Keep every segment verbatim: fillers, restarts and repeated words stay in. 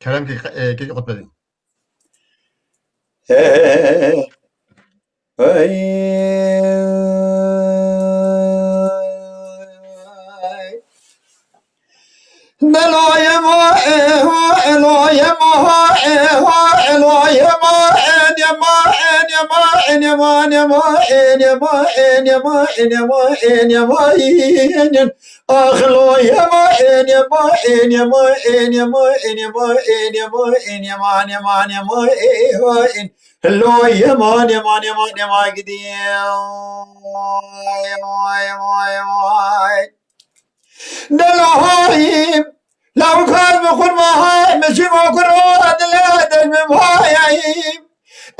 Kerem ke, e, kekê Qutbedîn. Delahayim, lawkaz bi qurban, mi çi ma kuro dile dil mi vayayim.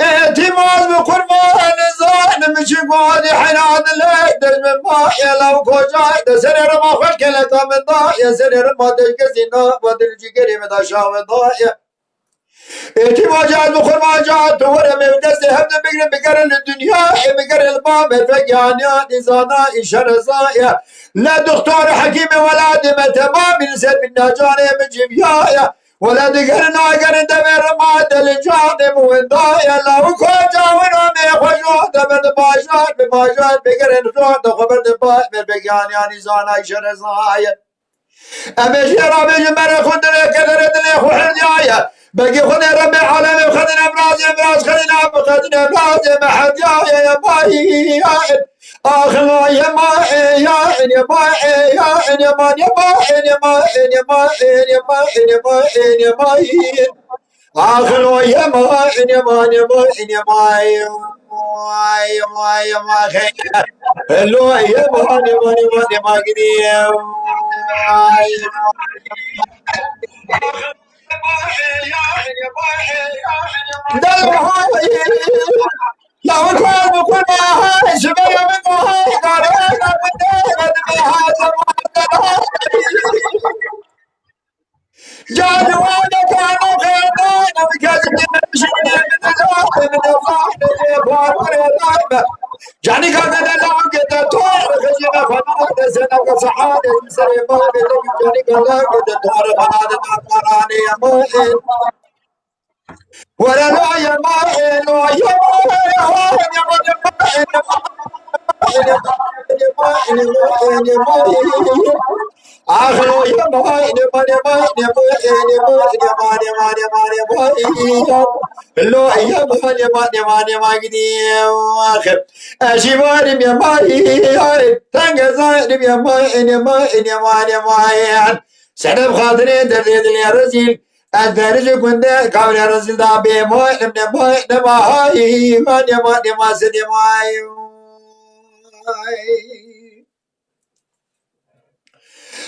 Etimaz bi qurban, zan mi çi ma di hena dile dil mi vaya. Law koca de serê rima xweş keleka min da, ya serê rima de gezi na, va dil cigeri mi da şawe da ya. Êtîm aca ez bi xurma aca tu were me bi destê hev de bigrin bigerin li dinya, ê bigerin li ba me vegiyaniya nîzana îşe reza ye. Le doktor hekîmê welatê me temamî li ser bîna canê min civiya ye. Wele digerin nagerin devê rima de li canê min winda ye. La û koca wina me xwe jor de bin bajar bi bajar bigerin jor de xwe bin de ba me vegiyaniya nîzana îşe reza ye. Em ê jê re bêjin, berê xwe dilê, kederê dilê xwe herdiyaye. Begê Xwedê Rebbê alemê xedin emrazê, emraz xedin ab xedin emrazê me herdiyaye, ye bayî, ya in. Axilo ye ma e, ya in, ye ma e, ya in, ye ma, ye ma e, ye ma e, ye ma e, ye ma e, ye ma e, ye ma e, ye ma e. Axilo ye ma, ye ma, ye ma, ye ma, ye ma, ye ma, ye ma, xeyr. Lo ye ma, ye ma, ye ma, ye ma, gidi. Dal hay, ya kal bu kurma hay, şibaya min hay, dare, dare, dare, hay. Axilo ye ma, ye ma, ye ma, ye ma, ye ma, ye ma, ye ma, ye ma, ye ma, ye ma, ye ma, ye ma, ye ma, ye ma, gidi. Axir. Ez jî varim ye ma, ye, tenge zarim ye ma, ye ma, ye ma, ye ma, ye. Sedef xatirê derdê dilê rezîl. Ez derî ji gundê kawlê rezîl da bê ma, ne ma, ne ma, hay, ma, ne ma, ne ma, sedê ma, hay.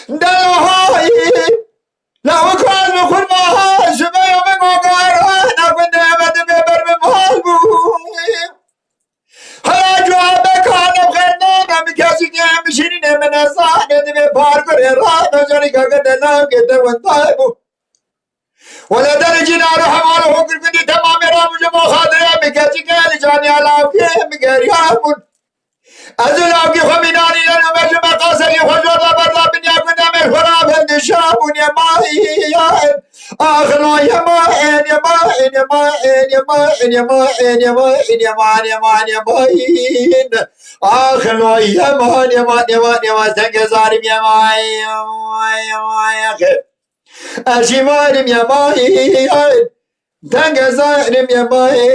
Delahayî, lawikaz bi xurma ha, ji me ya min gogar ha, na gundê me dibê ber min bal bû. Hela cuwabe ka ne xêr nane, min kesî ke min şîrînê min nezane, dibê parkurê ra, me canî ka gede nagê te wendayê bû. Wele derê cînar û heval û hûkirkundî temamê ramûjê bo xatirê min keçî gelî caniya lawkê min geriya bûn. Ez û lawkî xwe mînanî len û mecû me qaserî xwe jor da berda binya gundemê xwe ra bendişa bûn ye ma ya en. Axilo ye ma en, ye ma en, ye ma en, ye ma en, ye ma en, ye ma en, ye ma en, ye ma en, ye ma en. Axilo ye ma, ye ma, ye ma, ye ma, tenge zarim ye ma, ye ma, ye ma, ye ma. Ez jî varim ye mayî, denge zarim ye mayî,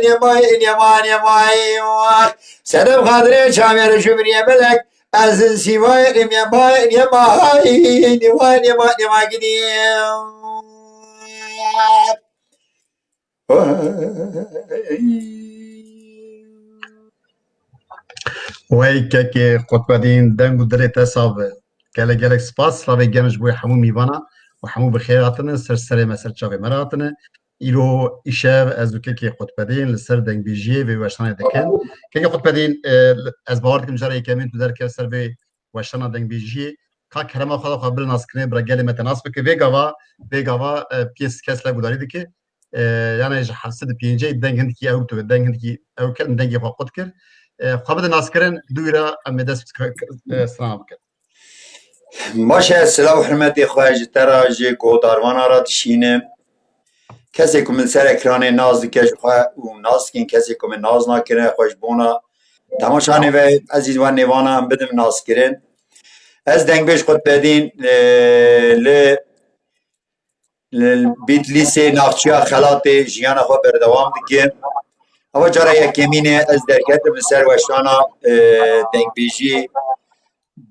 ye mayî, ye mayî, ye mayî. Sedef xatirê çavê re jûbirî ye belek, ez jî varim ye mayî, ye mayî, ye mayî, ye mayî, ye mayî gidî. Wey kekê Qutbedîn, deng û dilê te sax be. Gelek gelek spas, slavê germ ji bo hemû mîvana û hemû bi xêr hatine ser serê me, ser çavê me re hatine. Îro îşev ez û kekê Qutbedîn li ser dengbêjiyê vê weşanê dikin. Kekê Qutbedîn, e, ez bawer dikim cara yekemîn tu derket ser vê weşana dengbêjiyê, ka kerema xwe da xwe bil naskirinê bira gelê me te nas bike. Vê gava, vê gava, e, piyês kes lev gudarî dike. E, yani ji heft sed û pêncî deng hindikî ew tu, deng hindikî ew kir, dengê xwe qut kir. E, xwe bide naskirin, dû ra em ê dest, e, strana bikin. Baş e, silav û hurmetê xwe ji te ra, ji guhdarvana ra dişînim. Kesê ku min ser ekranê nas dike ji xwe û nas dikin, kesê ku min nas nakirine xwe ji bona temaşanê ve ezîz ve nêvana em bidim naskirin. Ez dengbêj Qutbedîn, e, li, li Bîtlîsê navçeya Xelatê jiyana xwe berdewam dikim. Ewa cara yekemîn e ez derketim li ser weşana, e, dengbêjiyê.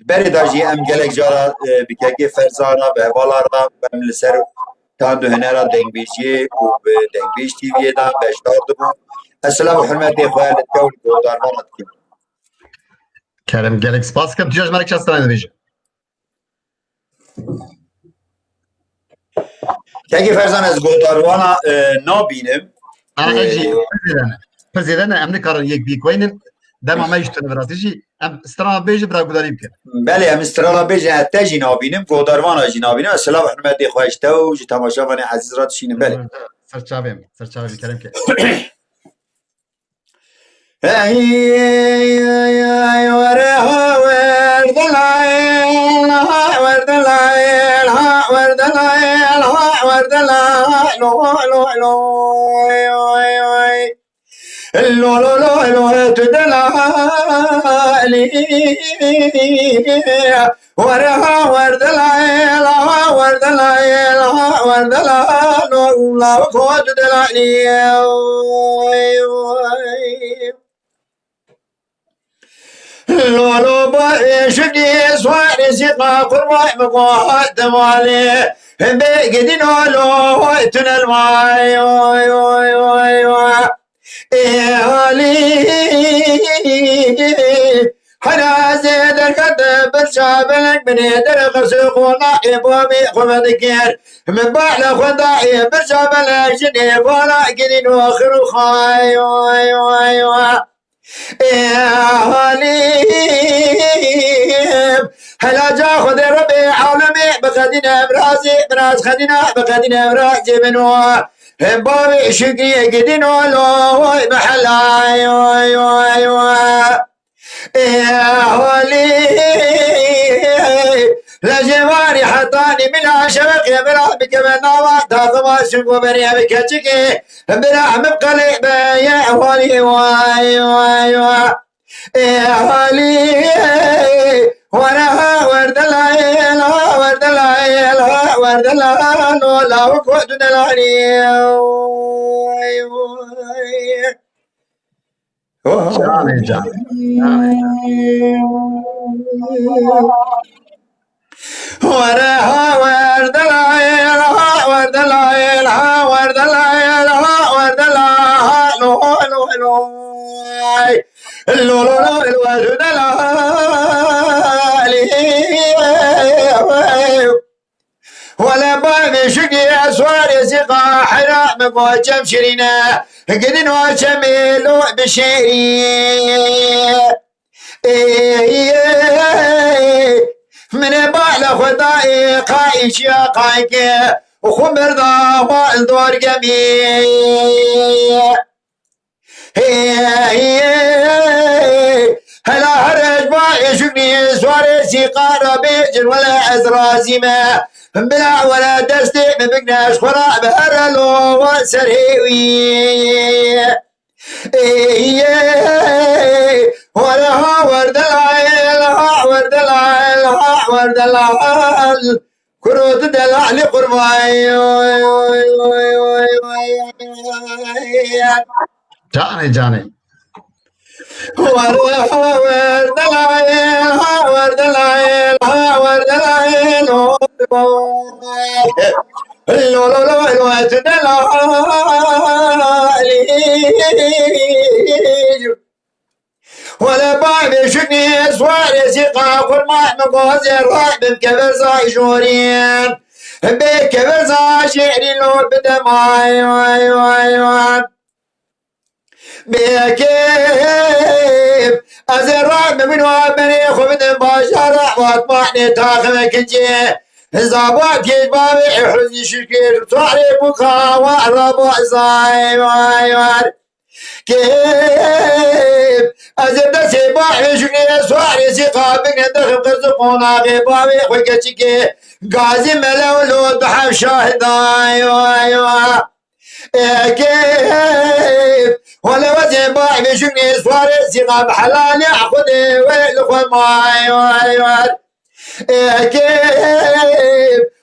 Berê de jî em gelek cara, e, bi kekê Ferzana, bi hevala re, em li ser stand û hunera dengbêjiyê û bi Dengbêj T V'yê de beşdar dibûn. Ez silav û hurmetê xwe li te û li guhdarvana dikim. Kerem, gelek spas dikim. Tu jî ji me re çend stranê dibêjî? Kekê Ferzan, ez guhdarvana, e, nabînim. Ana, ez jî, e, pir zêde ne. Pir zêde ne, em nikarin yek bi yek weynin. Dema me jî tune, bi rastî jî. Em strana bêjin, bira guhdarî bikin. Belê, em strana bêjin, ez te jî nabînim, guhdarvana jî nabînim. Ez silav hurmetê xwe ji te û ji temaşevanê ezîz re dişînim, belê. Ser çavê min, ser çavê min, kerem ke. Lolo ba eşiqî suarê sîqa qurban min gohat demalê. Hembe gidin olo, tunel vay, oy, oy, oy, oy. Ê halî. Hera ez ê derkete birca belek binê derxist û qonaxê babê xwe vedikir. Min bala xwe da ê birca belek jinê vala girîn û xir û xay, oy, oy, oy. Ê halîm, hela ca Xwedê Rebê alemê biqedîne virazê, viraz xedîne biqedîne virazê min o. Hem bavê Şükriyê gidîn o lo, oy bi helay, oy, oy, oy. Ê halîm, lejê varî hetanî mila şeveqê mila bikeve nava daxima şingo berê bi keçikê. Bira min qelê be ye, wayê, way, way, way. Ê halî, were ha, werde layê la, werde layê la, werde la, no, la, ko, du, de, la, rê. Way, way. Canê, canê. Were ha, werde layê la, werde layê la, werde layê la, werde la, lo, lo, lo, ay. Lo, lo, lo, lo, werde la, li, ay. Wele bavê şikî ez warê zîqa hera min got çem şirîne. Gidin o çemê lo bişêrî. Ê, ê, min ê bala xwe da ê qayî çiya qayke. Xwe berda xwe li dor gemî. Hey, hey, hela her ej ba êşiknî, suarê sîqa ra bêjin wele ez razî me. Bila wele destê min bigre ji xwe ra bi here lo wa serê wî. Ê, were ha werde layê la, werde layê la, werde la. Kuro tu delalî qurbayê. Canê, canê. Were ha werde layê, ha werde layê, ha werde layê, lo. Lo, lo, lo, lo, tu delalî. Wele bavê şiknî, suarê sîqa qurban min gozê rabim keverza jorîn. Bê keverza jêrî lo bide may, may, may, may. Bê kêm, ez ê rabim min wa berê xwe bidim bajara Batmanê taxime kincê. Zaba kêj bavê huzî şikir, suarê bûka wa raba zay, may, may. Kêm, ez ê destê bavê jûnê suarê sîqa bigrin dixim qirz û qonaxê bavê xwe keçikê. Gazî mele û lo duhem şahidayê. Eke wele wezê bay vê jûnê sware zîna bi helalê xwedê wê li xwe may way war. Eke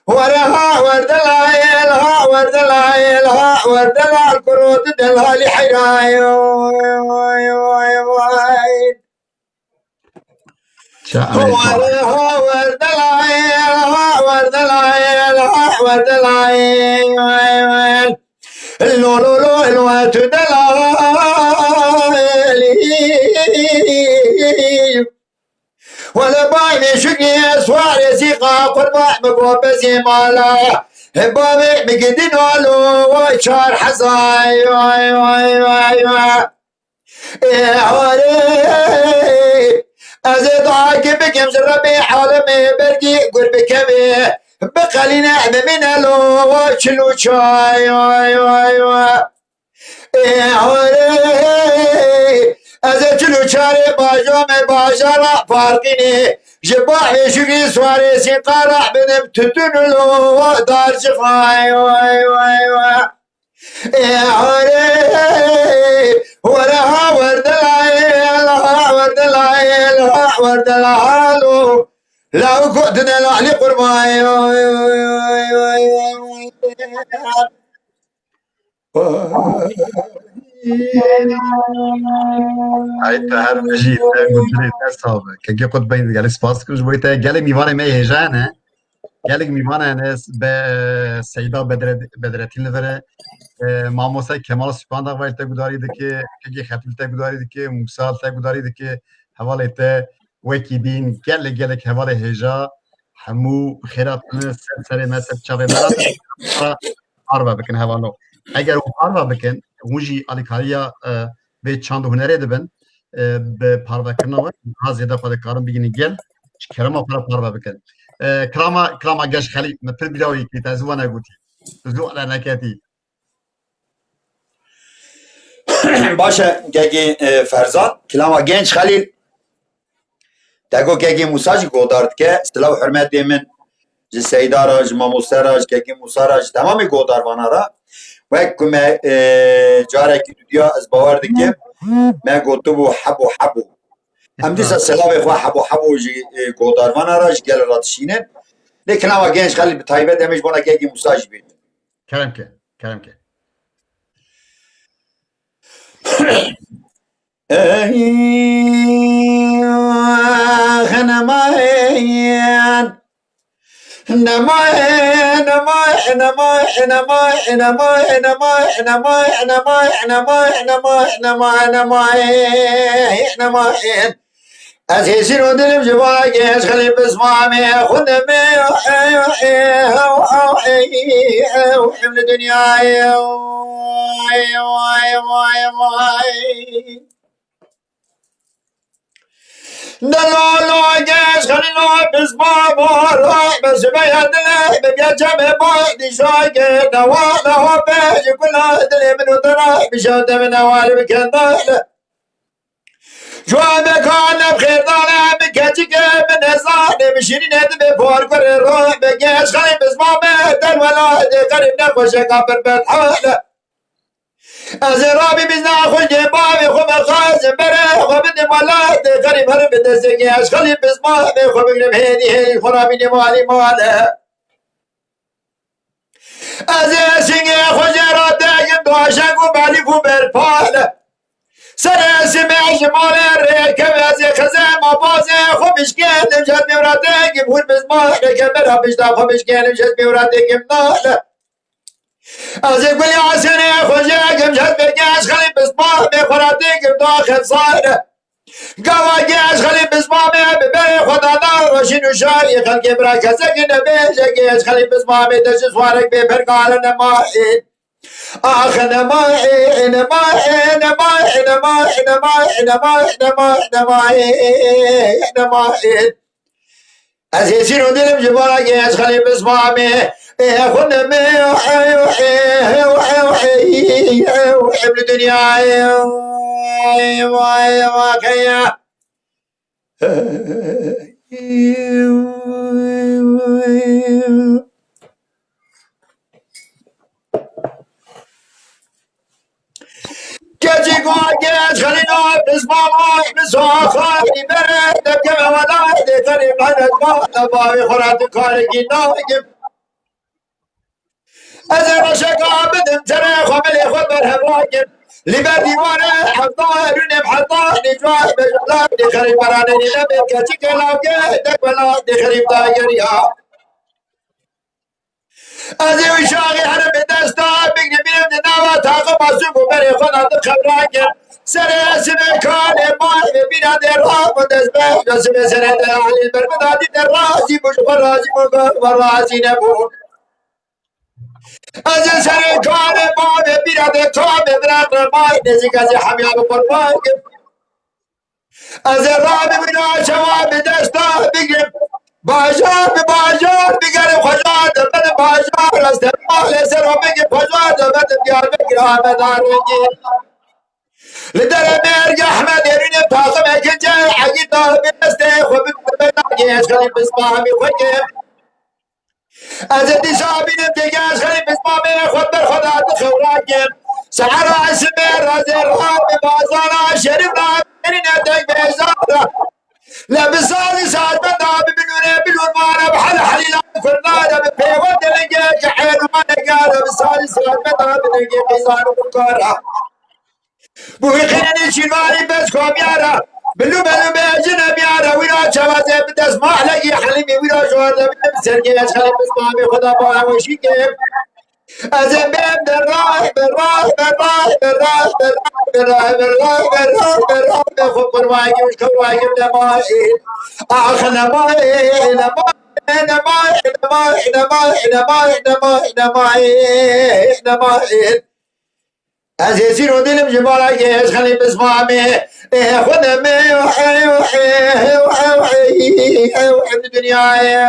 were ha werdelayel ha werdelayel ha werdelal kurot delalî heyray. Çi emel. Were ha werdelayel ha werdelayel ha werdelayel. Lo lo lo lo tu delayel. Wele bay vê şukrî swarê zîqa qurban mi bo bezê mala. He bavê mi gidin alo çar hezay. Ê harê, ez ê duayekê bikim ji Rebê alemê bergî gur bikevê. Biqelîne bimîne lo çil û çay. Ê harê, ez ê çil û çarê bajomê bajara farqînê. Ji bahê şirî swarê sîqara bidim tutun lo dar cixay. Ê harê, were ha werdelayê, ha werdelayê, ha werdela halo. Law ko dine la li qurmayê. Ay te her bijî, te gundinê te sabe. Kekê Qutbeyn gelek spas dikim ji bo te. Gelek mîvanê me hêja ne. Gelek mîvan hene be Seyda Bedre-, Bedretîn li vir e. E, Mamoste Kemal Sîpanda vay te gudarî dike, Kekê Xetûl te gudarî dike, Mûsa te gudarî dike, hevalê te wekî dîn, gelek gelek hevalê hêja, hemû bi xêra tune ser serê me, ser çavê me re parve bikin hevalo. Eger hûn parve bikin, hûn jî alîkariya, e, vê çand û hunerê dibin, e, bi parvekirina we, niha zêde xwe dikarin bigihînin gel, ji kerema xwe re parve bikin. E, kirama, kirama Genç Xelîl, min pir bîra wî kir, te zû we negotî. Tu zû erneketî. Baş e, Gegî, e, Ferzan, kilama Genç Xelîl. Te got Gegî Mûsa jî godar dike, silav hurmetê min ji Seyda re, ji mamoste re, ji Gegî Mûsa re, ji temamê godarvana re. Wek ku me, e, carekî dudiya ez bawer dikim, me gotibû hebo hebo. Em dîsa silavê xwe hebo hebo ji, e, godarvana re, ji gel re dişînin. Lê kilama Genç Xelîl bi taybet em ê ji bona Gegî Mûsa jî bêjin. Kerem ke, kerem ke. Ey, xenemayên. Nemaye, nemaye, nemaye, nemaye. Ez hêzîn û dilim ji vagê ez xelî pismamê xwe demê em li dinyayê. Delalo geç xelîlo pismamê xwe be sibeya dile be bya çemê bay dîşayê dewa dewa be ji kula dilê min û te re bi şewte min ewal bi kendale. Cuwabeka ne bi xêrdane, bi keçike, bi nezane, bi şîrîne dibe parkurê ro, bi geş xelî bizmame, derwela de xerîb nexweşeka pir bedhale. Ez ê rabî bizna xwe jê bavê xwe bexazim bere, xwe bidim welatê xerîb herim bi destê geş xelî bizmame, xwe bigrim hêdî hêdî xwe rabînim alî male. Ez ê singê xwe jê re degim doşek û belîf û berpale. Serê simê ji malê rêkeve ez ê xizema bazê xwe bişkênim, ji ez bêwratekî hûr bizmane kemera pişta xwe bişkênim, ji ez bêwratekî nale. Ez ê gulya senê xwe jê egim, ji ez bêgê ez xelî bizmane xwe ra têkim daxe sare. Gava gê ez xelî bizmamê bi berê xwe dana roşîn û şarî xelkê bira kesekî nebêje gê ez xelî bizmamê te ji swarek bê perkare nemayê. Ax nemayê, nemayê, nemayê. Ez hêzîn û dilim ji bala gê ez xelî bizmamê. Ê xwe demê, ê, ê, ê, ê, ê, ê, em li dinyayê. Vay, vay, xeya. Ismamay misaxay bere debkeme wela de karê menet ma da bavê xora tu karekî nakim. Ez ê reşeka bidim serê xwe bilê xwe berhev nakim. Li ber dîwarê hevda rûnê heta nîcwa bejala de xerîb beranê nîne bê keçike lawke dek bela de xerîb da geriya. Ez ê wî çaxî herim bi dest de bigrim bînim di nava taxima sûk û berê xwe de di xebra kim. Serê sibê kalê mayê bîra dê rax û dest be. Sibê serê de alî ber min dadî de razî bû, ji xwe razî bû, be xwe razî nebû. Ez ê serê kalê mayê bîra dê kamê bira mayê nêzîk ez ê hemiya bi qurban kim. Ez ê rabim wîna çawa bi desta bigrim. Bajar bi bajar bigerim xweca de bedim bajar. Ez te malê ser o bigim xweca de bedim Diyarbekir Amed Arengî. Li derê mêrge Ehmed Êrînê taximeke cay egî da bi destê xwe bi berdagê ez xelî bizmamî xwe kim. Ez ê dîsa bînim têkê ez xelî bizmamê xwe ber xwe da dixewrakim. Sehera sibê razê ra bi bazara şerif ra berîne tek bêzara. Le bi sazî sazmenda bi binûrê bilûrmana bi hel helîla bi kurnara bi pêwe delenge ke êrûmaneke re bi sazî sazmenda bi dengê qîzan û kara. Bû wî qînenî çînvarî bes komiyara. Bilû belû be cine biyara wîra çawazê bi dest mahlekî helîmî wîra ji war de bi serkê ez xelî bi spamê xwe da ba weşî ke. Ez ê bêm de rah be rah be rah be rah be rah be rah be rah be rah be rah be xwe qurbayekî û ji kewrayekî nemayê. Ax nemayê nemayê nemayê nemayê nemayê nemayê nemayê nemayê nemayê. Ez hêzî rodînim ji balakê ez xelî bizmamê. Ê xwe de me ew ew ew ew ew ew ew ew dinyayê.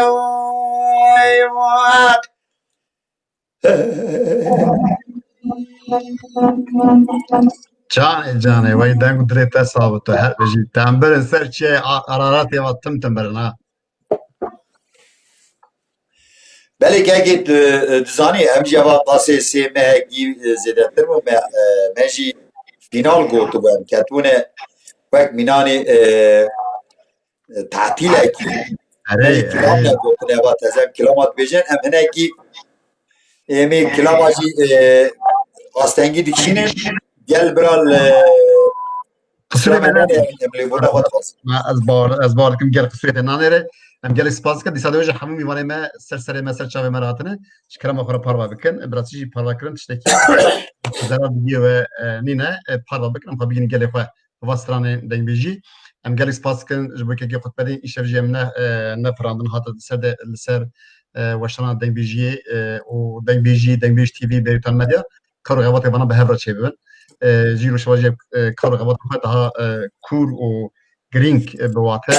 Canê canê, wey deng û dilê te sabit e. Her bijî. Tembir ser çiyê a-, Araratê va tim tim birin ha. Belê kekê tu, e, dizanî, em jî eva pasê sê mehekî, e, zêdetir bû, me, e, me jî fînal gotibû, em ketibûne wek mînanê, e, e, tatîlekî. Erê, me jî kilam erê. Negotine, eva teze em kilama dibêjin, em hinekî, ê, em ê kilama jî, e, astengî dikişînin, gel bira li, Qisûrê me nane. Em lêbûna xwe dixwazin. Ma ez bawer, ez bawer dikim gel qisûrê te nanêre. Em gelek spas dikin. Dîsa de wê ji hemû mîvanê me ser serê me, ser çavê me re hatine. Ji kerema xwe re parve bikin. Bi rastî jî parve kirin tiştekî zerar bi wê, e, nîne. E, parve bikin. Em xwe bigihînin gelê xwe bi va stranê dengbêjî. Em gelek spas dikin ji bo kekê Qutbedîn. Îşev jî em ne, e, ne pirandin hate li ser de, li ser, e, weşana dengbêjiyê, e, û dengbêjî, Dengbêj T V, Bêrîtan Medya. Kar û xebatê bana bi hev re çêbibin. E, jî roşeva jî, e, kar û xebatê xwe daha, e, kûr û girîng, e, bi wate,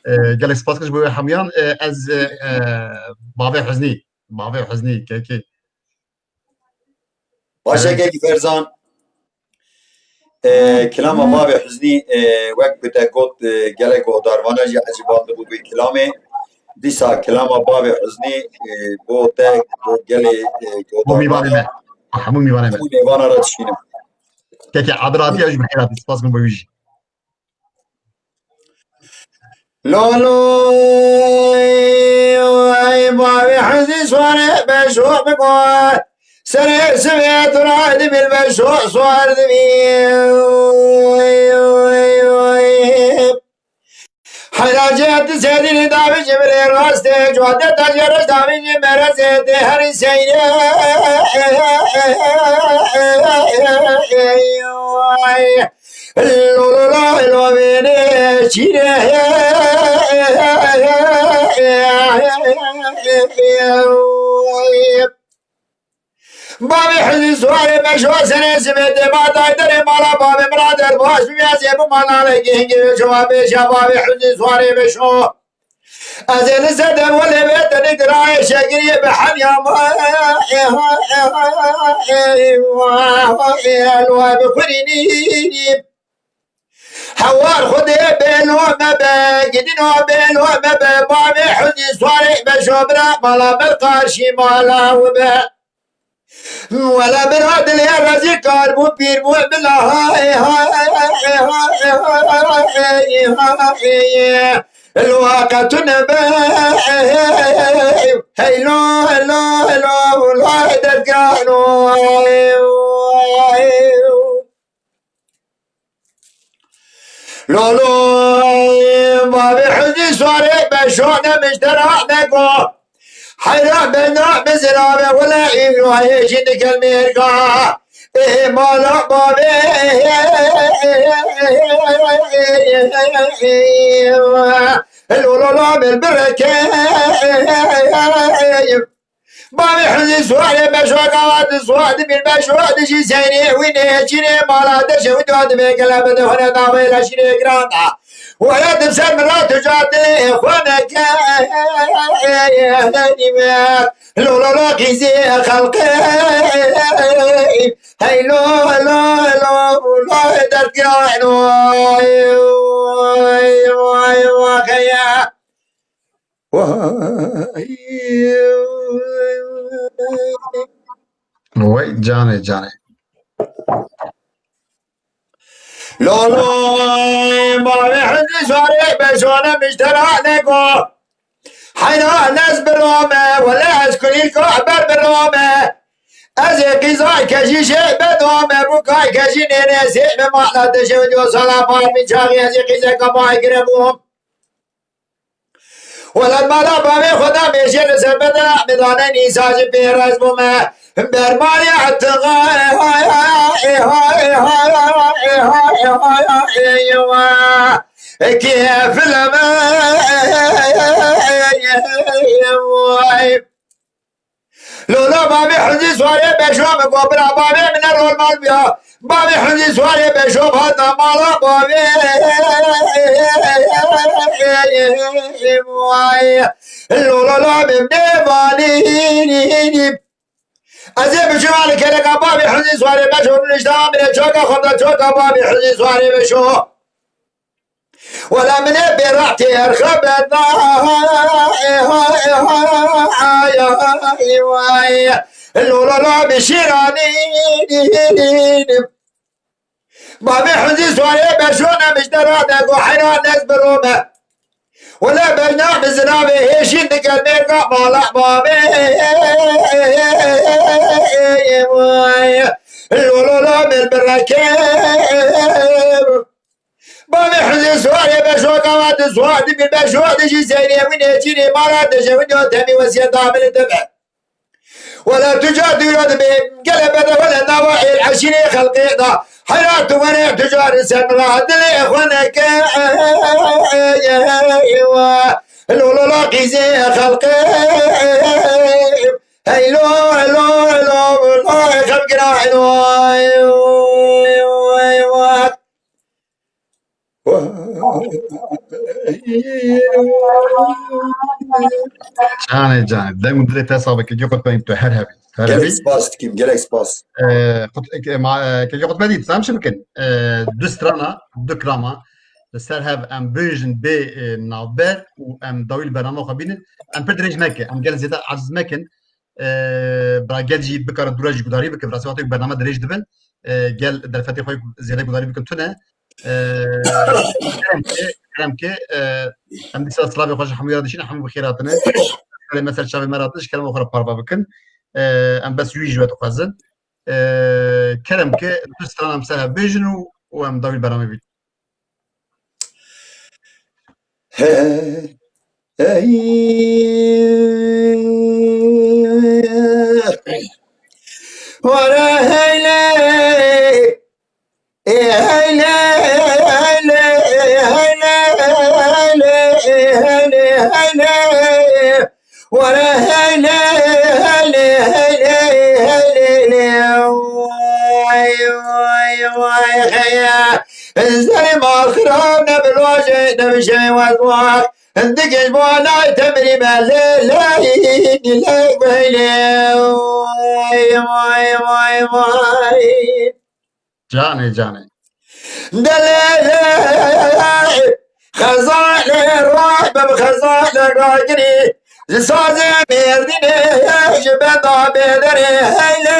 e, e, gelek spas kir ji bo wê hemiyan, e, ez, e, e, bavê Huznî, bavê Huznî, kekê. Baş e, kekî Ferzan. E, kilama bavê Huznî, e, wek ku te got, e, gelek guhdarvana jî ecibandibû vê kilamê. Dîsa kilama bavê Huznî, e, bo te, bo gelê, e, bo mîvanê me. Hemû mîvanê me. Hemû mêvana re dişînim. Kekê Abir hatiye, ew jî bi xêr hatî. Spas min bo wî jî. Lolo, ey bavê Huznî swarê beşo biko. Serê sivê tu radibî beşo swar dibî. Heyra ciheti sedînî davî ji birê rastê, cuadê tacê reş davî ji merezê tê herî seyre. Lo lo la lo vênê çîrê. Bavê Hizî Suwarê meşo serê sibê dê ma dayderê mala bavê min ra derbas bibî, ez ê bima nalekî hingê wê çawa bêja bavê Hizî Suwarê meşo. Ez ê li ser de welê bê tenê dirayê şekiriyê bi hemya ma. Elwa bi xurînî. Hewar Xwedê bêlo me be, gidîno bêlo me be, bavê Hizî Suwarê meşo bira mala me qarşî mala we be. Wele bira dilê rezîl kar bû pîr bû bila hay hay hay hay hay hay hay hay. Lo qetune be hey lo lo lo lo dezgano. Lolo, bavê Hizî Suarê beşo ne miştera ne go. Heyra bena bizira ve wele îvayê jî dikel mêrga. Ê mala bavê. Lolo la bil bireke. Bavê Hizî Suarê beşo gawa di suwa di bir beşo di jî seyrê wî nê çînê mala deşe wî dua dibê gele bide hone dawê leşîrê giran da. Were di ser min ra tu ca dilê xwe neke. Lo lo lo qîzê xelqê. Hey lo lo lo lo dergirano. Vay vay vay. Wey canê canê. Lolo, bavê Hizî Suarê beşo ne miştera ne go. Heyra nez birome, wele ez kulîlka ber birome. Ez ê qîzay kejî jê bedome, bû kay kejî nêne sê me mala deşe û diyo sala par min çaxî ez ê qîzeka bay gire bûm. Welat mala bavê xwe da mêşê li ser bedera midane nîsa ji pê rez bûme. Bermariya tixa kêfileme. Lolo bavê Hizî Suarê beşo min got bira bavê min ne rol mal biya. Bavê Hizî Suarê beşo hata mala bavê. Lolo la min nêvanî. Ez ê biçim li keleka bavê Hizî Suarê beşo min nişta min ê çoka xwe da çoka bavê Hizî Suarê beşo. Wela min ê bêra têr xebet da. Lolo la bi şîranî. Bavê Hizî Suarê beşo ne miştera ne go heyran ez birome. Wela bejna bi ziravê hêşîn dikel mêrga mala bavê. Lolo la bil bireke. Bavê Hizî Suarê beşo gawa di suwa di bir beşo di jî seyrê wî nêçîrê mala deşe wî diyo temî wesiyeta min dibe. Wela tu ca dûra dibe gele bede wele nava êl eşîrê xelqê da. Heyra tu were tu ca li ser min ra dilê xwe neke. Lo lo la qîzê xelqê. Hey lo lo lo lo xelqira lo. Canê canê, deng û dilê te sax be, kekê xwe tu her hebî. Her Gelek hebî. Spas dikim, gelek spas. Ee, xut-, e, ma, e, kekê xutbe dît, em çi bikin? Ee, du strana, du krama, li ser hev em bêjin bê, e, navber û em dawî li bernama xwe bînin. Em pir dirêj neke, em gel zêde aciz mekin. E, bira gel jî bikare dûre jî gudarî bike. Bi rastî wextê ku bername dirêj dibin, e, gel derfetê xwe zêde gudarî bikin tune. E, kerem ke, kerem ke, e, em dîsa silavê xwe ji hemû ya dişîne, hemû bi xêr hatine. Xêrê me ser çavê me ratin, ji kerema xwe re parve bikin. E, em bes wî ji we dixwazin. E, kerem ke, du stran em ser hev bêjin û, û em dawî bername bîn. Were hele hele hele hele. Vay vay vay heye. Zerê ma xirab ne bi rojê ne bi şevê wezwax. Hindik ji bo nayê te mirî me lê lê lê lê. Vay vay vay vay. Canê canê. Delele xezalê ray bim xezalê ragirî. Ji sazê Mêrdînê ji benda bêderê heyle.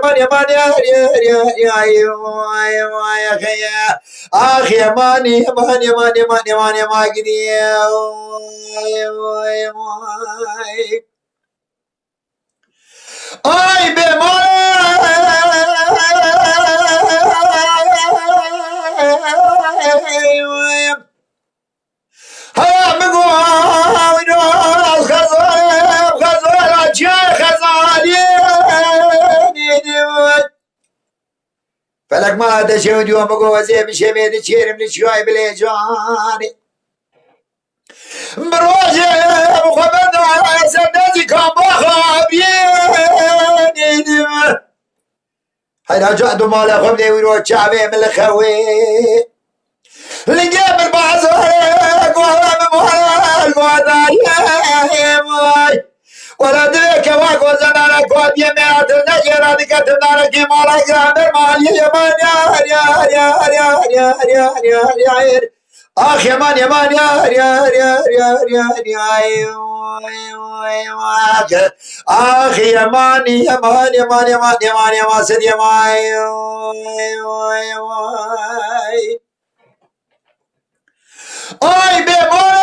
Yaman, yaman, yar, yar, yar, yar, vay, vay, vay, vay. Ah, yaman, yaman, yaman, yaman, yaman, yaman, gidiyor. Vay, vay, vay. Ay, be, vay. Heya min got, wîna xezal, xezala çi xezalî dîdim. Felek ma te şev diwa min got, ez ê bi şevê diçêrim li çiyayê bilê canê. Bi rojê bi xwe benda ser dezî kan baxa biyê dîdim. Heyra ca du mala xwe bidê wî ro çavê min li xewê. Lingê min bazarê, guhara min mala guhadariyê vay. Wela divê ke wa goze nane ku hatiye mêra tirne jê ra dike tirnanekî mala giran ber maliyê yeman yar yar yar yar yar yar yar yar yar yar. Ax yeman yeman yar yar yar yar yar yar yar. Ax yeman yeman yeman yeman yeman yeman sed yeman. Ay bê mala.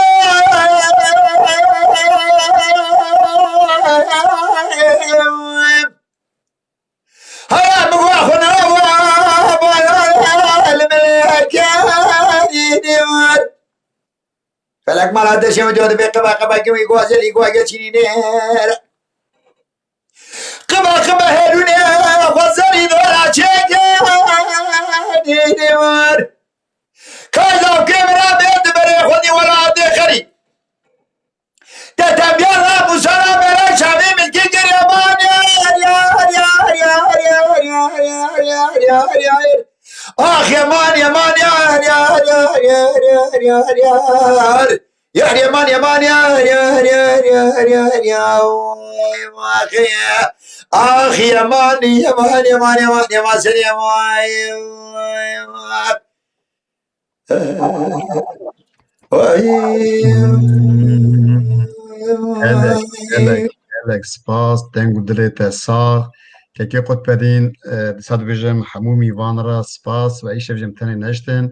Haya min wa xwe nava, li min kerî dîwar. Felek mala deşê min diyo dibê qiba qiba gimî guazel î gua geçînî nêr. Qiba qiba herûnê xwezerî dora çêke dêdê war. Kayda kê min ra bê di berê xwedî wela dê xerî. Te tembiyar ra musara bera çavê min kî kir yeman yar yar yar yar yar yar yar yar yar yar yar. Ax yeman yeman yar yar yar yar yar yar yar. Yar yeman yeman yar yar yar yar yar yar. Ax yeman yeman yeman yeman yeman seni yeman. Ay. Gelek, gelek, gelek spas, deng û dilê te sax. Kekê Qutbedîn, e, dîsa dibêjim hemû mîvan re spas ve îşev jî em tenê neştin.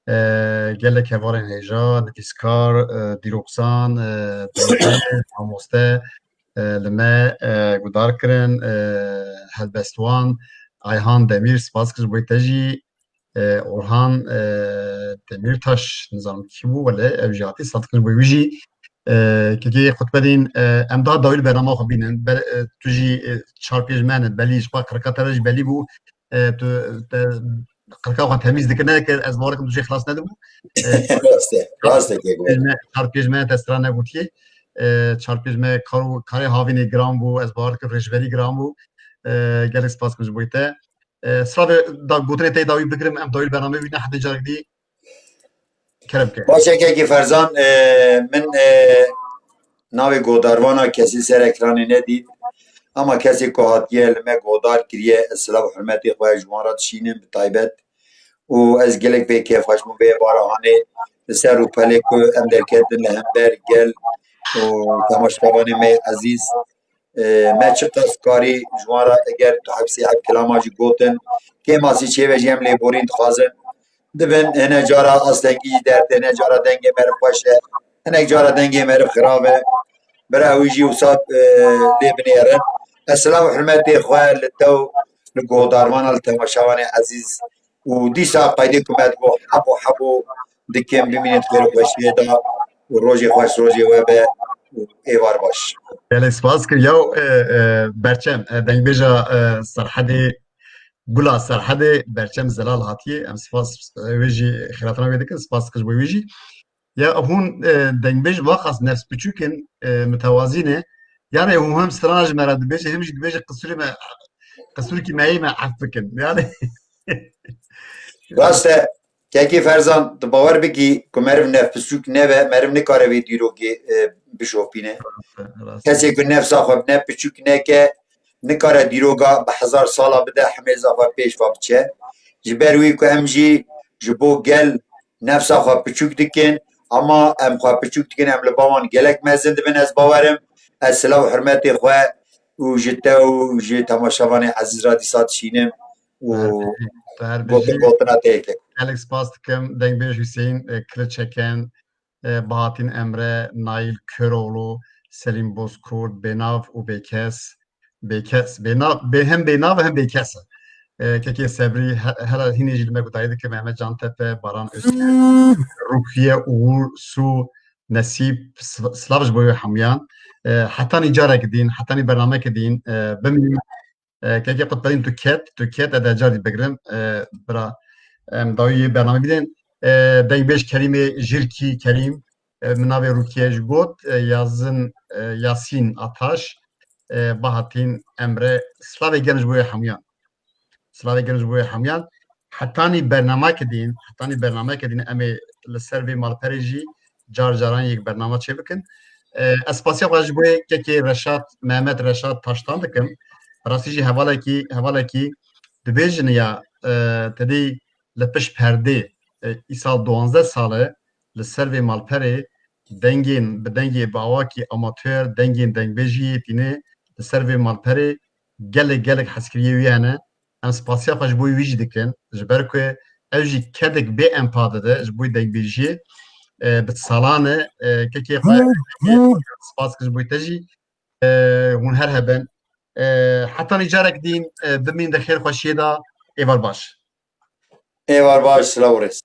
E, gelek hevalên hêja, nivîskar, e, dîroksan, e, dewletmend, mamoste, e, li me, e, guhdar kirin, e, helbestwan, Ayhan Demîr, spas kir ji bo te jî, e, Orhan, e, Demîrtaş, nizanim kî bû, wele ew jî hatî, spas kir ji bo wî jî. E, kekê Qutbedîn, e, em daha dawî li bernama xwe bînin. Be-, e, tu jî, e, çar pênc meh ne, belî ji xwe qirika te re jî belî bû. E, tu, te, qirika xwe temîz dikir, ne, ez bawer dikim tu jê xilas nedibû. E, Rast e, rast e kek. Çar pênc meh, çar pênc meh te sira negotiye. E, çar pênc meh kar û, karê havînê giran bû, ez bawer dikim rêjberî giran bû. E, gelek spas dikim ji bo te. E, silavê da, gotinê te yê dawî bigirim, em dawî li bernameyê bînin, heta carek dî. Kerem ke. Baş e kekî Ferzan, e, min, e, navê godarvana kesî ser ekranê nedît. Ama kesê ku hatiye li me godar kiriye, ez silav û hurmetê xwe ji wan re dişînim bi taybet. Û ez gelek vê kêfxweş bûm vê êvara hanê li ser rûpelê ku em derketin li hember gel û temaşevanê me yê ezîz. E, me çiqas karî ji wan re eger tu heb sê heb kilama jî gotin, kêmasî çêve jî em lêborîn dixwazin. Dibin hene cara astengî jî dertê, hene cara dengê meriv xweş e, hinek cara dengê meriv xirav e. Bira wî jî wisa, e, lê binêrin. Ez silav û hurmetê xwe li te û li guhdarvana, li temaşevanê ezîz û dîsa qaydê ku me digot hebo hebo dikim, bimînin di xêr û xweşiyê de û rojê xweş rojê we be û êvar baş. Gelek spas kir. Yaw, e, e, Berçem, e, dengbêja, e, Serhedê, Gula Serhedê, Berçem Zelal hatiye. Em spas, e, wê jî xêratina wê dikin. Spas kir ji bo wê jî. Ya hûn, e, dengbêj waqas nefs piçûk in, e, mitewazî ne. Yani hûn hem strana ji me re dibêje, hem jî dibêje qisûrê me, qisûrkî me yê me ef bikin. Yani Rast e, kekî Ferzan, tu bawer bikî ku meriv nefpiçûk nebe, meriv nikare vê dîrokê, e, bişopîne. Rast e, rast e. Kesê ku nefsa xwe ne piçûk neke, nikare dîroka bi hezar sala bide, hemêza xwe pêş ve biçe. Ji ber wî ku em jî ji bo gel nefsa xwe piçûk dikin, ama em xwe piçûk dikin, em li ba wan gelek mezin dibin, ez bawerim. Ez silav û hurmetê xwe û ji te û ji temaşevanê ezîz re dîsa dişînim û Her bijî, her bijî. Gotin gotina te yeke. Gelek spas dikim. Dengbêj Hüseyin, e, Kiliçeken, e, Bahattin Emre, Nail Köroğlu, Selim Bozkurt, Bênav û Bêkes. Bêkes, bênav, bê, hem bênav hem bêkes e. E, Kekê Sebrî, he-, hela hînê jî li me guhdayî dike, Mehmet Cantepe, Baran Öztürk, Rukiye, Uğur, Su, Nesîb, sl-, silav ji bo wê hemûyan. E, hetanî careke din, hetanî bernameke din, e, bimînin. E, kekê Qutbedîn tu ket, tu ket, ez ê carî bigirim. E, bira, em dawiyê bername bidin. E, dengbêj Kerîmê Jirkî Kerîm, e, min navê Rukiye jî got, e, Yazin, e, Yasîn Ataş, e, Bahatîn Emre, silavê germ ji bo wê hemûyan. Silavê germ ji bo wê hemûyan. Hetanî bernameke din, hetanî bernameke din em ê li ser vê malperê jî car caran yek bernama çêbikin. E, ez spasiya xwe ji bo kekê Reşat, Mehmet Reşat Taştan dikim. Rastî jî hevalekî, hevalekî dibêjin ya, e, tedî li pişt perdê, e, îsal duwazdeh sal e, li ser vê malperê dengên, bi dengê bi awakî amatör, dengên dengbêjiyê tîne li ser vê malperê gelek, gelek hezkiriyê wî hene. Em spasiya xwe ji bo wî jî dikin, ji ber ku ew jî kedek bê empa dide ji bo dengbêjiyê, e, bi salan e, e, kekê xwe, spas ji bo te jî, e, hûn her hebin. E, hetanî carek dîn, e, bimîn di xêr xweşiyê de, êvar baş. Êvar baş, silav û rêz.